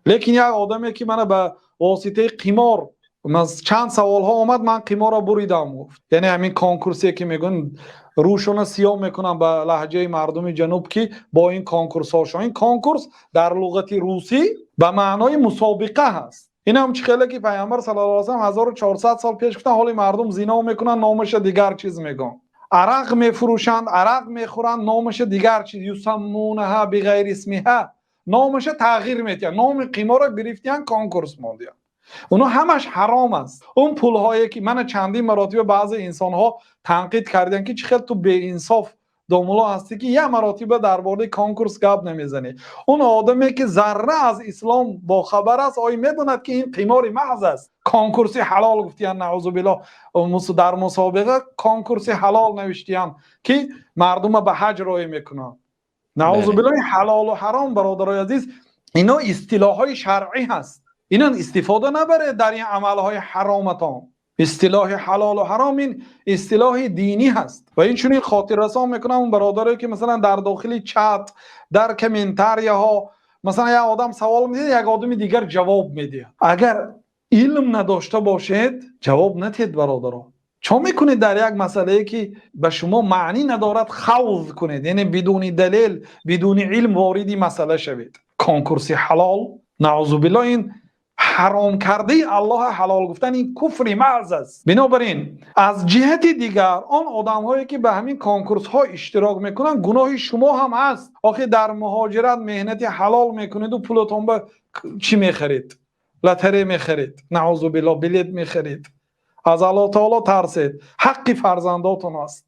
Лекин як одаме ки мана ба воситаи қимор чанд саволҳо омад, ман қиморро буридам гуфт. Яъне ҳамин конкурсе ки мегӯянд, рӯяшонро сиёҳ мекунанд ба лаҳҷаи мардуми ҷануб, ки бо ин конкурсҳо. Ин конкурс дар луғати русӣ ба маънои мусобиқа аст. Ин ҳам чӣ ки Паёмбар саллаллоҳу алайҳи васаллам 1400 сол пеш гуфтанд, ҳоло мардум зино мекунанд, номашро дигар чиз мегӯянд. Арақ мефурӯшанд, арақ мехӯранд, номашро дигар чиз يسمونها بغير اسمها, номашро тағйир медиҳанд. Номи қиморро гирифтанд, конкурс монданд. Онҳо ҳамаш ҳаром аст. Он пулҳое ки ман чандин маротиба баъзе инсонҳо танқид карданд, ки чӣ қадар ту беинсоф домулло ҳастӣ, ки як маротиба дар бораи конкурс гап намезанӣ. Он одаме ки зарра аз ислом бохабар аст, оё медонад, ки ин қимори маҳз аст? Конкурси ҳалол гуфтиянд, наъузубиллоҳ, дар мусобиқа конкурси ҳалол навиштиянд, ки мардумро ба ҳаҷ роҳӣ мекунанд. Наъузубиллоҳ, ҳалолу ҳаром, бародарони азиз, ино истилоҳҳои шаръӣ ҳаст. Инон истифода набаред дар ин амалҳои ҳароматон. Истилоҳи ҳалолу ҳаром ин истилоҳи динӣ ҳаст. Ва инчунин хотиррасон мекунам он бародарое ки масалан дар дохили чат, дар комментарияҳо, масалан, як одам савол медиҳад, як одами дигар ҷавоб медиҳад. Агар илм надошта бошед, ҷавоб надиҳед, бародарон. Чӣ мекунед дар як масъалае ки ба шумо маънӣ надорад, хавз кунед, яъне бидуни далел, бидуни илм вориди масъала шавед. Конкурси ҳалол, наъузубиллоҳ, ин ҳаром кардаи Аллоҳ ҳалол гуфтан, ин куфри маҳз аст. Бинобар ин, аз ҷиҳати дигар, он одамҳое ки ба ҳамин конкурсҳо иштирок мекунанд, гуноҳи шумо ҳам ҳаст. Охир дар муҳоҷират меҳнати ҳалол мекунеду пулатон ба чӣ мехаред? Лотерея мехаред, наъузубиллоҳ, билет мехаред. Аз Аллоҳ таоло тарсед, ҳаққи фарзандотон аст.